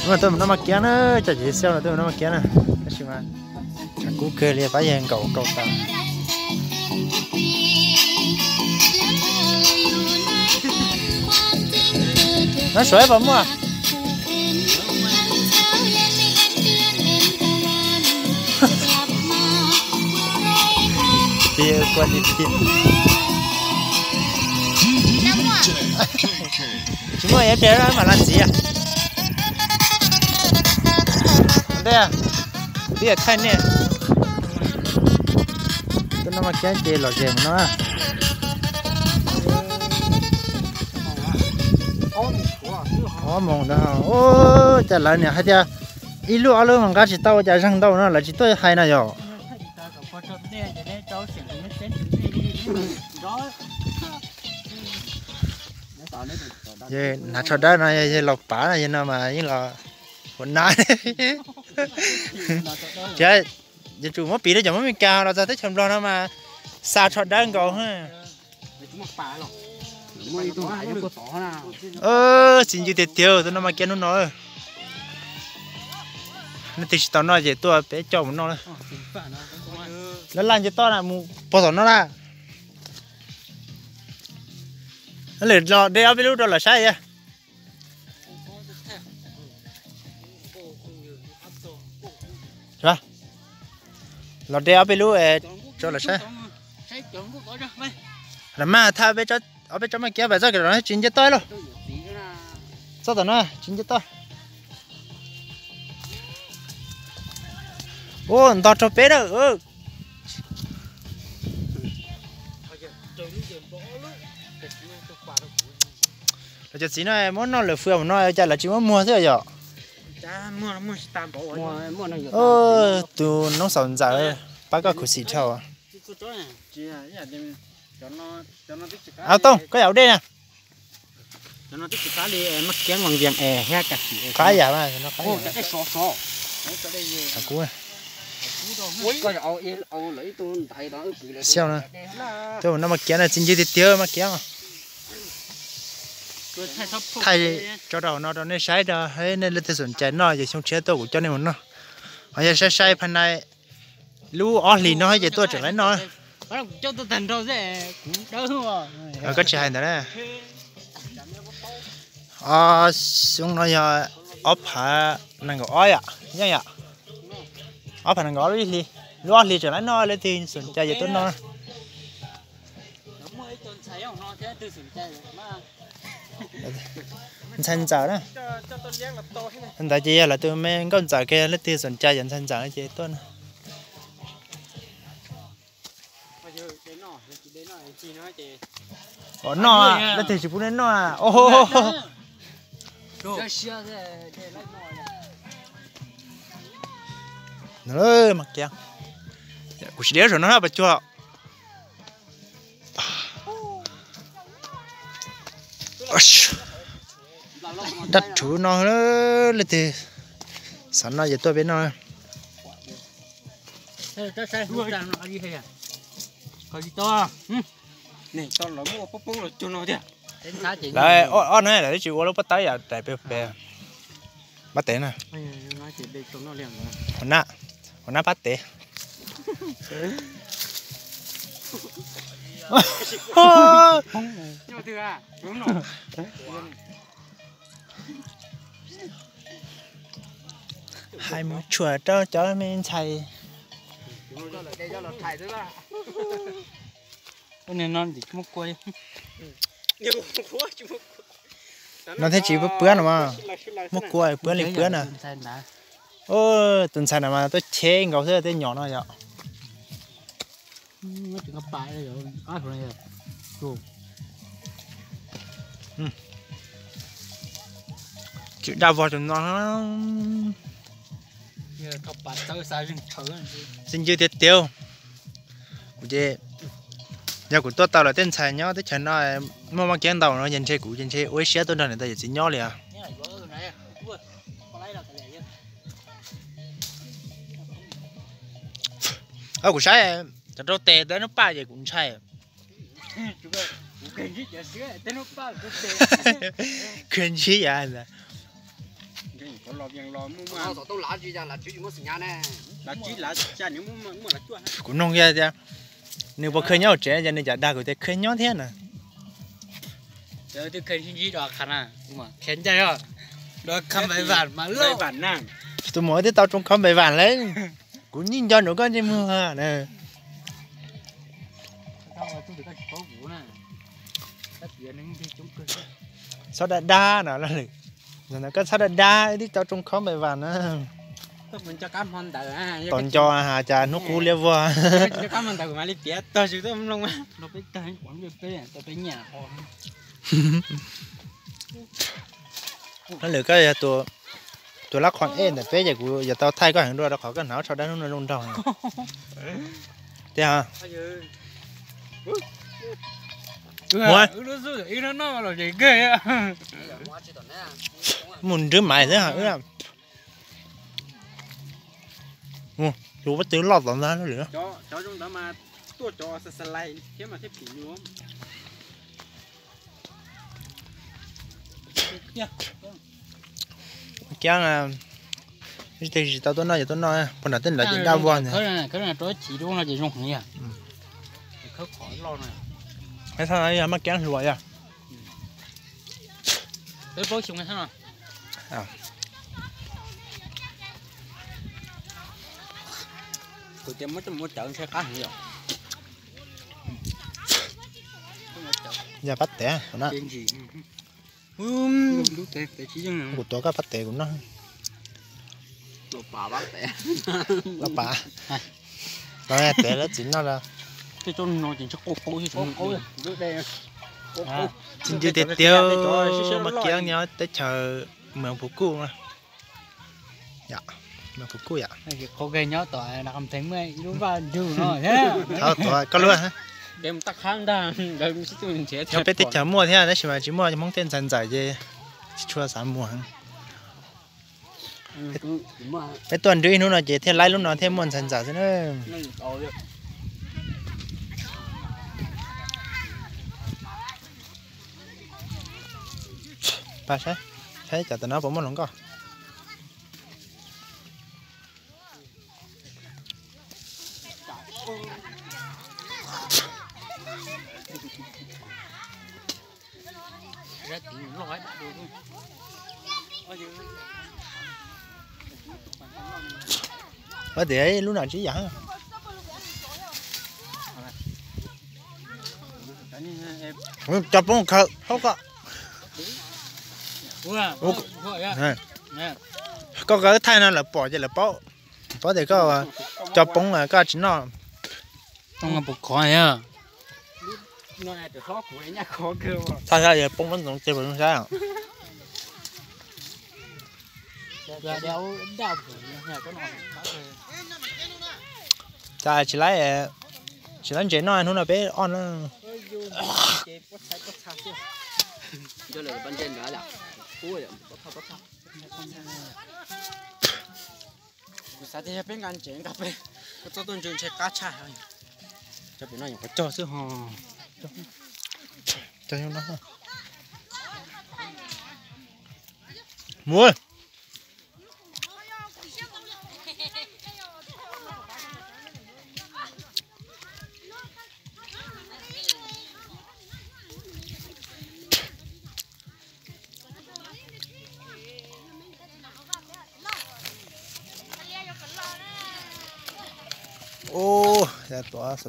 Tuaj mus noj maj kiab na, cov txiv xeeb no tuaj mus noj maj kiab na. Tab sis mas tshav kub kawg li, pab yawg nkaum nkaum tas. Nov suav puas muaj? Tsis muaj, yog pliag mam la ntxiv. Ntej, twb yog thaij nej. Tuaj noj maj kiab ces lom zem mus no. Ob moos ntawd, ua cas lawv niam hais tias ib lub ob lub mas nqa tsis tau, ua cas zeeg ntau no lawv tsis tuaj hais no yom? Hnav tsho dawb no yog laus pav no, yog no mas yeej los ua na. Yuav tsum muab piv rau cov Hmoob Mes Kas los txog teb chaws Nplog no mas xa tsho dawb nkaus. Txiv ncw tiag tiag tuaj noj maj kiab hnub no. Leej twg tsis tau noj ces tuaj peb coj mus noj. Laj laj nce toj na, mus puag tom no na. Lwm los de ob peb lub rau lawv saib. Los de ob peb lub rau lawv saib. Los mas thaj ob peb tsob maj kiab pais txoj kev los tsis nce toj lauj. Txoj tom no tsis nce toj. Ua ntog rau peb na. Lawv cov txiv no muab noj lawm fwj mus no cas lawv tsis muab muag xwb yom? Tus noob xaus ntxawm, pab koj khuv xim dhau. Au Tooj, koj yam ua dej na. Qab yam, xyov na. Tuaj mus noj maj kiab na, txiv ncw tiag tiag maj kiab. Thaij tso rau hauv no rau nej saib, nej leej twg xom cai noj ces xyoo tshiab tuaj kuv coj nej mus noj. Ho yog sai sai phaj nai lub ob hlis no ces tuaj tseem laib noj. Koj tsis hais ntawd na. Xyoo no yog ob phav nees nkaum ob yom, yeej yom. Ob phav nees nkaum ob lub ib hlis, lub ob hlis tseem laib noj, leej twg xom cai ces tuaj noj. Ntxhais ntxawm na. Ntawd ces yog lawv tus me nkauj ntxawm kiag, leej twg xom cai yog ntxhais ntxawm ces tuaj na. Noj, leej twg tsis pub nej noj. Kuv tsis de saum no na pas cuag. Dab rhuv no, leej twg xav noj ces tuaj peb noj. Lawv ob no lawv twb tsis ua lub pob tawb yam rais pes pes. Pab tev na. Ua na, ua na pab tev. Hais mus tshuam rau cov me ntxhais. No thiaj tsis puab no mas, muab kua puab li puab na. Tus ntxhais no mas tuaj cheb nkaus xwb tej nyom no yom. Tsis daj vog tus no. Txiv ncw tiag tiag. Kuv ces, yog kuv tuaj tau lawm tej ntxhais nyob teb chaws no muaj maj kiab ntau no ces ntshe kuv ces ntshe ua ib siab tuaj nrog niam tais yawm txiv nyob li os. Kuv saib cov rau tes tej nub paj ces kuv ntshai. Khwv ntsib yam ntag. Kuv nug tias, nws puas khaws nyob hauv tsev, ces nws cas dag kuv tias khaws nyob thiab na. Tus muam twb tau tsoo khov npais vas lawm. Kuv yeej nco ntsoov koj ntsej muag na. Txhob dag dag no, koj txhob dag dag, wb twb tau tsoo khov npais vas na. Tos nco has cas hnub qub liab vuag. Hab lwm koj yog tus lab qhov ej ntawm peb ces kuv yuav tau thaij koj heev dua rau qhov koj hnav tsho dab hnub no zoo nraug. Tiag. Mus nrwb maiv xwb. Tus pob tw loj tom ntag lwm. Kiab, tsis tau tuaj noj ces tuaj noj, puag nram tej nrad ces daj vog ntag. Maj kiab hluas yog. Kuv tias muab coj mus ua cawv ntshe qab heev yom. Yog pab tes na. Kuv tuav koj pab tes kuv noj. Los pas, los tes lawv txiv noj lawm. Tsis nco tiag tiag, Maj Kiab nyob teb chaws Mws Puv Kuj. Mws Puv Kuj yom. Qhov nyob tom Naj Qas Theev muaj ib lub vaj ntug no. Koj lub. Nyob peb teb chaws muaj thiab tab sis mas tsis muaj Hmoob tej ntxhais ntxawm ces tsis tshua xav mus heev. Peb tuaj nrwb ib hnub no ces thiaj laib lub no thiaj muaj ntxhais ntxawm xwb na. Pab saib, saib cov tam no puas muaj hluas nkauj. Ua tias lub no tsis yam. Cov poob khaws hauv ko. Koj thaij no lawv pom ces lawv paub, paub tias koj cov poob koj tsis noj. Puas khov thiab? Thaij saib poob pob ntxoov ces puas zoo saib. Cas tsis laib, tsis laib ntses noj hnub no peb ob na. Kuv xav tias yog peb nqa ntses nqa peb, koj txob tuaj ntsw ntshe qab tshaj. Cov pem no nyuam qhuav cog xwb ho. Mus. Ub, tuav xov